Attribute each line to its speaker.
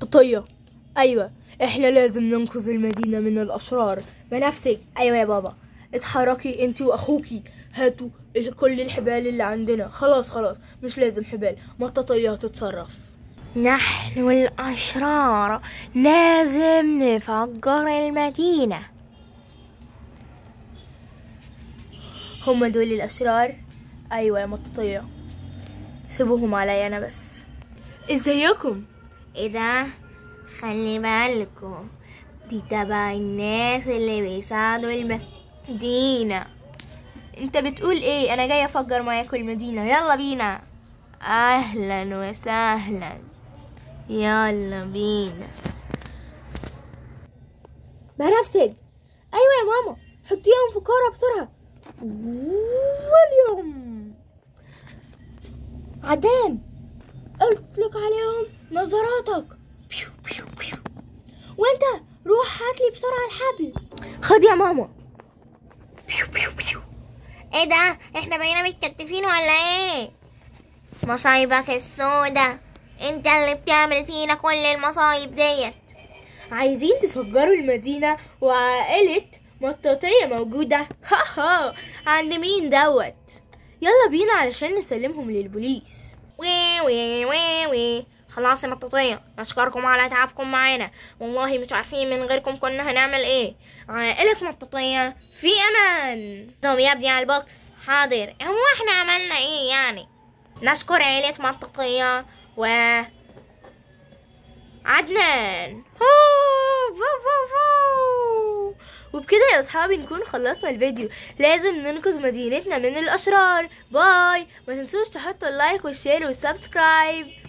Speaker 1: مطاطية، ايوه احنا لازم ننقذ المدينة من الاشرار. بنفسك. ايوه يا بابا، اتحركي انت واخوكي، هاتوا كل الحبال اللي عندنا. خلاص خلاص مش لازم حبال، مطاطية هتتصرف.
Speaker 2: نحن الأشرار لازم نفجر المدينة.
Speaker 1: هما دول الأشرار؟ أيوة يا مطاطية، سيبوهم عليا أنا بس. ازيكم؟
Speaker 2: ايه ده؟ خلي بالكم، دي تبع الناس اللي بيساعدوا المدينة.
Speaker 1: انت بتقول ايه؟ انا جاية افجر معاكم المدينة، يلا بينا.
Speaker 2: اهلا وسهلا، يلا بينا.
Speaker 1: بنفسج. ايوه يا ماما، حطيهم في كارة بسرعة. واليوم عدنان اطلق عليهم نظراتك. بيو بيو بيو. وانت روح هاتلي بسرعة الحبل. خد يا ماما. بيو بيو بيو.
Speaker 2: ايه ده؟ احنا بقينا متكتفين ولا ايه؟ مصايبك السودة، انت اللي بتعمل فينا كل المصايب ديت.
Speaker 1: عايزين تفجروا المدينة وعائلة مطاطية موجودة. ها ها، عند مين دوت؟ يلا بينا علشان نسلمهم للبوليس.
Speaker 2: وي وي وي وي. خلاص يا مطاطية، نشكركم على تعبكم معانا، والله مش عارفين من غيركم كنا هنعمل ايه. عائلة مطاطية في امان. طب يا ابني على البوكس. حاضر. هو احنا عملنا ايه يعني؟ نشكر عائلة مطاطية و عدنان.
Speaker 1: وبكده يا اصحابي نكون خلصنا الفيديو. لازم ننقذ مدينتنا من الاشرار. bye. ما تنسوش تحطوا ال like وال share وال subscribe.